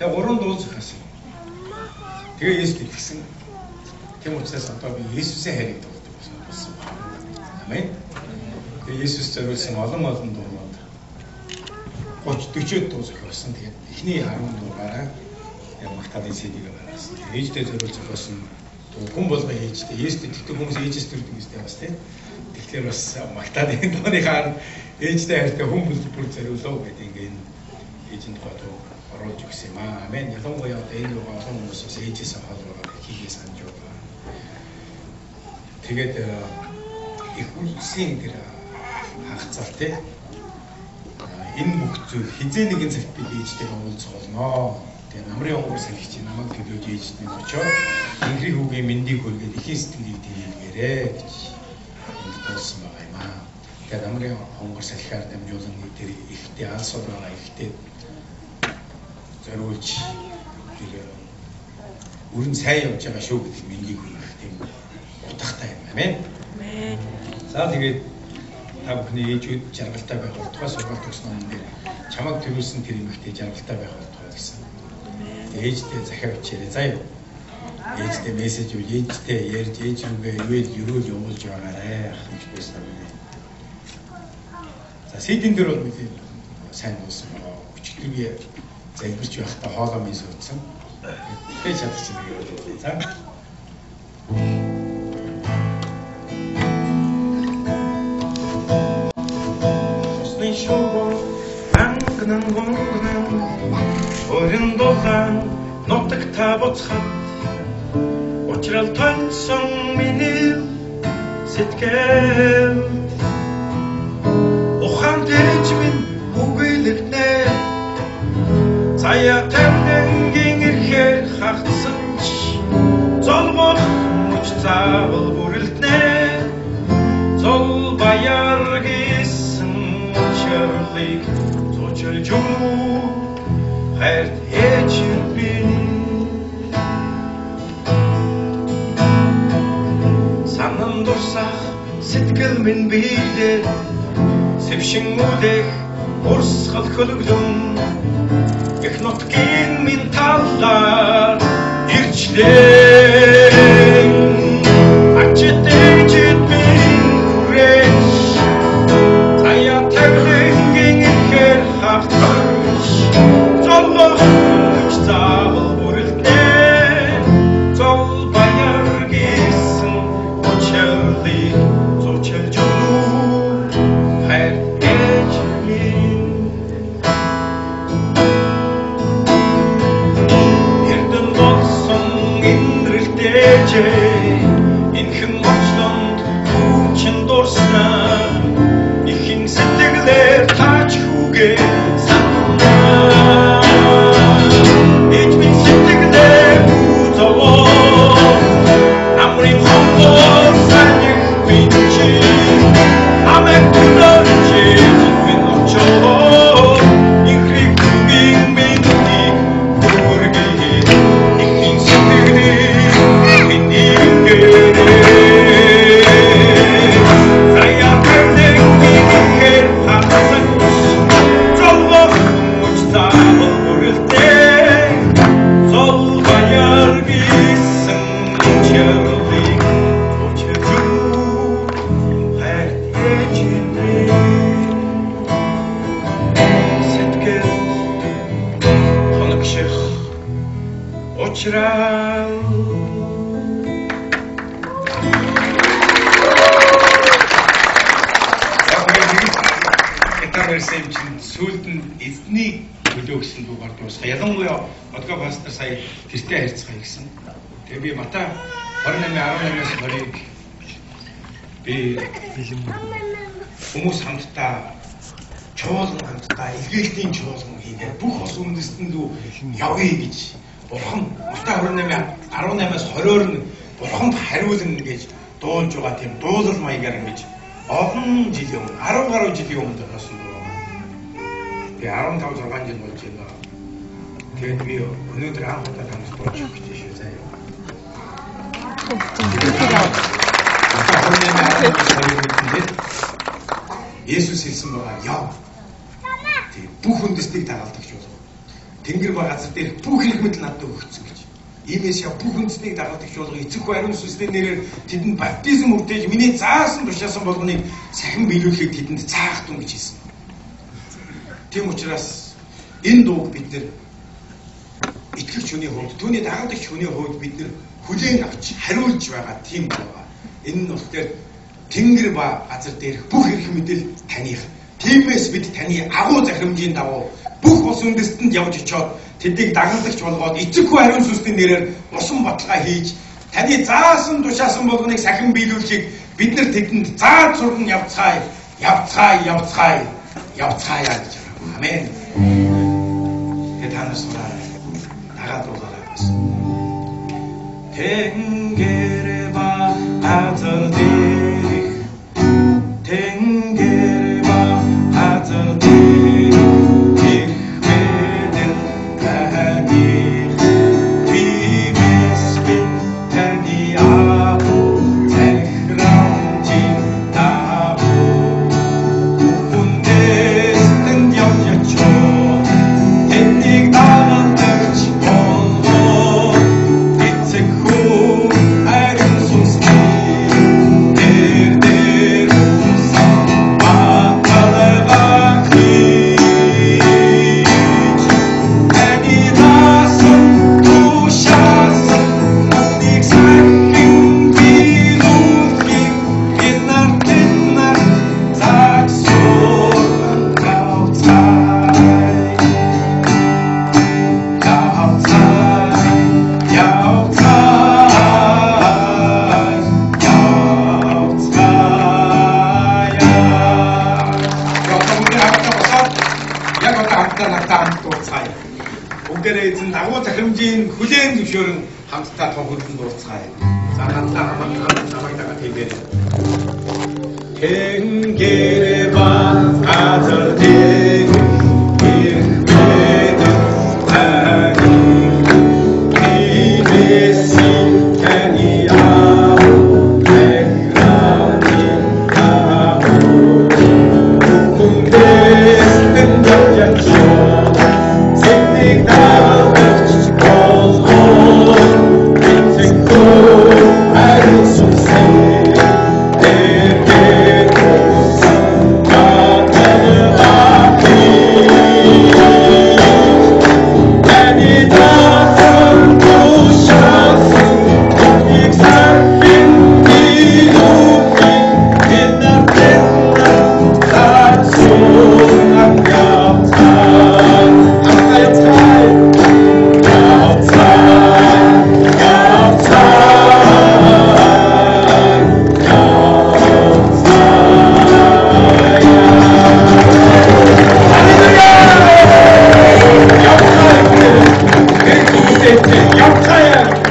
Тэгээ 3 дуу зохиосон. Тэгээ Есүст итгэсэн. Тийм учраас одоо би Есүсийн хайрыг дуулдаг болсон байна. Амен. Тэгээ Есүс зориулсан олон олон дуунууд 30 40 дуу зохиосон. Тэгээд эхний 10 дуугаараа Магтаалын CD-г гаргасан. Ээждээ зориулж зохиосон дуу хүн болгон ээжтэй. Есүст итгэдэг хүмүүс ээжээс төрдөг гэсэн бас тийм. Тэгэхээр бас Магтаалын дууныхаа ээжтэй хайртай хүн бүр зориулав гэдэг ингээ энэ ээжийн тухай дуу оруулж өгсөн юм аа. Амен. Ялангуяа одоо энэ рүүгээ олон хүмүүс бас ээжээсээ хол байгаа хийгээ санаж байгаа. Тэгээд их үлсийн тэр хагацаал тий. Энэ бүх зүйл хизээ нэгэн цагт бид ээжтэйгээ уулзах болно. Тэгээ намрын онгор салхич намайг төлөөж ээжд минь очоод Тэнгэрийн хүүгийн мэндийг хүргээд эхийн сэтгэлийг тэлгээрээ гэж энд дуулсан байгаа юм аа. Тэгээ намрын онгор салхиар дамжуулан тэр ихтэй алсууд байгаа ихтэй зориулж тэр өрн сайн явж байгаа шүү гэдэг мэндийг хүргэх тийм утгатай юм. Амен. За тэгээд та бүхний ээжүүд жаргалтай байх болтугай сургаал төгс номон дээр чамайг төрүүлсэн тэр эмэгтэй жаргалтай байх болтугай гэсэн. Ээжтэй захиа бичээрэй заа юу. Ээжтэй мессеж үл ээжтэй ярьж ээж рүүгээ ивэл ерөөл явуулж байгаарай ах гэж байсан юм. За CD-н дээр бол мэдээ сайн дуусан байгаа. Өчигдрийн залбирч байхдаа хоолой минь суудсан. Тэгээ чадчих нэг юм. За. Усны шугам ангнан гонгнан өрн дулаан нутагта буцхад учрал толцсон миний сэтгэл ухаан дэж минь үгэлэгнэ заяа тавнангийн ирэхээр хагцсан ч золгох мөч заавал бүрэлдэнэ зол баяр гэсэн учирлыг зочилж өгнө хайрт ээж минь санан дурсах сэтгэл минь биедээ сэвшин үлэх урсгал хөлөглөн их нутгийн минь талаар ирчлээ ачид ээжид минь хүрээч заяа тавлангийн ихээр хавтарч золгох мөч заавал бүрэлдэнэ зол баяр гэсэн учирлыг зочилж өгнө хайр ээж минь эрдэн болсон инрэлтэжээ энхэн очлонд хүчин дурснаа ихэн сэтгэлээр таач хүүгээ санаа ээж минь сэтгэлээр зовоо намрын хонгор саних минь чи намайг төлөөж ээж минь очоо инхрийг хүүгийн мэндийг хүргэе ихэн сэтгэлээр миний гэрээ заяа тавнангийн ихээр хагасан золгох мөч заавал бүрэлдэнэ зол баяр гэсэн учирлыг зочилж өгнө хайрт ээж минь сэтгэл тоногших учрал. Гитар барьсан юм чинь сүүлд нь эзний төлөө гэсэн дуугаар дуусгаа. Ялангуяа Одгоо пастор сая тэртэй харьцгаа гэсэн. Тэгээ би Матай 28:18-аас 20-ыг би хүмүүс хамтдаа чуулган хамтдаа илгээлтийн чуулган хийгээд бүх ус үндэстэн рүү явъя гэж Бурхан Матай 28:18-аас 20-оор нь Бурханд хариулна гэж дуулж байгаа тийм дуулал маягаар ингэж олон жилийн өмнө 10 гаруй жилийн өмнө зохиосон дуу. Тэгээ 15 6 жил болж байна. Тэгээд би өнөөдөр анх удаа танд дуулж өгч шүү заяа. Есүс хэлсэн байгаа яв. Тэг бүх үндэстнийг дагалдагч болов. Тэнгэр ба газар дээрх бүх эрх мэдэл надад өгөгдсөн гэж. Иймээс яв бүх үндэснийг дагалдагч болго эцэг хүү ариун сүнсний нэрээр тэдэнд баптизм хүртээж миний заасан тушаасан болгоныг сахин биелүүлэхийг тэдэнд заах тун гэж хэлсэн. Тийм учраас энэ дууг бид нэр итгэгч хүний хувьд, түүний дагалдагч хүний хувьд бид нэр хүлээн авч хариулж байгаа тийм дуу. Энэ нь болохоор Тэнгэр ба газар дээрх бүх эрх мэдэл таних. Тиймээс бид таны агуу захирамжийн дагуу бүх улс үндэстэнд явж очиод тэднийг дагалдагч болгоод эцэг хүү ариун сүнсний нэрээр усан баталгаа хийж таны заасан тушаасан болгоныг сахин биелүүлэхийг бид нар тэдэнд зааж сурган явцгаая, явцгаая, явцгаая, явцгаая гэж байгаа. Амен. Тэгээ та нар сураарай. Дагаад дуулаарай бас. Тэнгэр ба газар дээрх, тэнгэр ба газар дээрх эрх мэдэл таних. Тиймээс бид таны агуу захирамжийн дагуу үндэстэнд явж очиод тэднийг дагалдагч болгоо. Эцэг хүү ариун сүнсний нэр дээр усан баталгаа хийж таны заасан тушаасан нүдийг сахин биелүүлэхийг бид нар тэд нар зааж сурган явцгаая. Явцгаая, явцгаая, явцгаая. Одоо бүгд хамтдаа босоод яг одоо хамтдаа надтай хамт дууцгаая. Бүгдээрээ эзэн дагуу захирамжийн хүлээн зөвшөөрөн хамтдаа тунхаглан дууцгаая. За надтай хамт намайг дагаад хэлээрэй. Тэнгэр ба газар дээрх эрх мэдэл таних. Тиймээс таны агуу захирамжийн дагуу үндэстэнд явж очиод тэднийг дагалдагч болгоо. Эцэг хүү ариун сүнсний нэр дээр усан баталгаа хийж таны заасан тушаасан нүдийг сахин биелүүлэхийг бид нар тэд нар зааж сурган явцгаая. Хамтдаа явцгаая. Явцгаая, явцгаая, явцгаая. Халелуя! Явцгаая. Явцгаая.